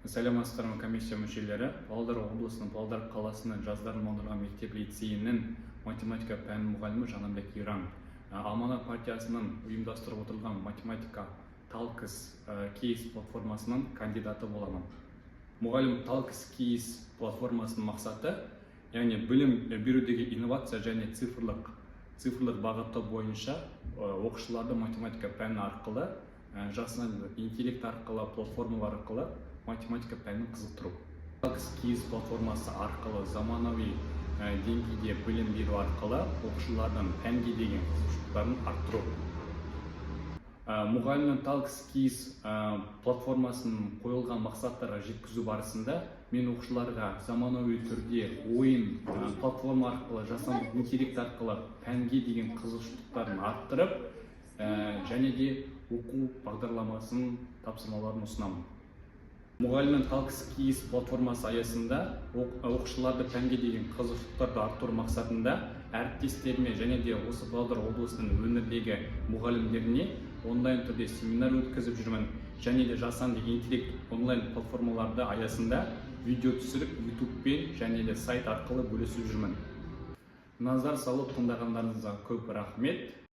Сәлеметсіздер ме, комиссия мүшелері! Павлодар облысының Павлодар қаласының Жас дарын мамандандырылған мектеп лицейінің математика пәнінің мұғалімі Жанарбек Иран. Аманат партиясының ұйымдастырып отырған Математика Talks Kids платформасының кандидаты боламын. Мұғалім Talks Kids платформасының мақсаты, яғни білім берудегі инновация және цифрлық бағыты бойынша оқушыларды математика пәні арқылы, жасанды интеллект арқылы, платформалар арқылы математика пәнін қызықтыру. Talks Kids платформасы арқылы заманауи деңгейде білім беру арқылы оқушылардың пәнге деген қызығушылықтарын арттыру. Мұғалімнің Talks Kids платформасының қойылған мақсаттарға жеткізу барысында мен оқушыларға заманауи түрде ойын платформа арқылы, жасанды интеллект арқылы пәнге деген қызығушылықтарын арттырып, және де оқу бағдарламасын, тапсырмаларын ұсынамын. Мұғалімнің Talks Kids платформасы аясында оқушыларды пәнге деген қызығушылықтарды арттыру мақсатында әріптестеріме және де осы Павлодар облысының өңірдегі мұғалімдеріне онлайн түрде семинар өткізіп жүрмін және де жасанды интеллект онлайн платформаларды аясында видео түсіріп, ютубпен және де сайт арқылы бөлісіп жүрмін. Назар салып тыңдағандарыңызға көп рахмет.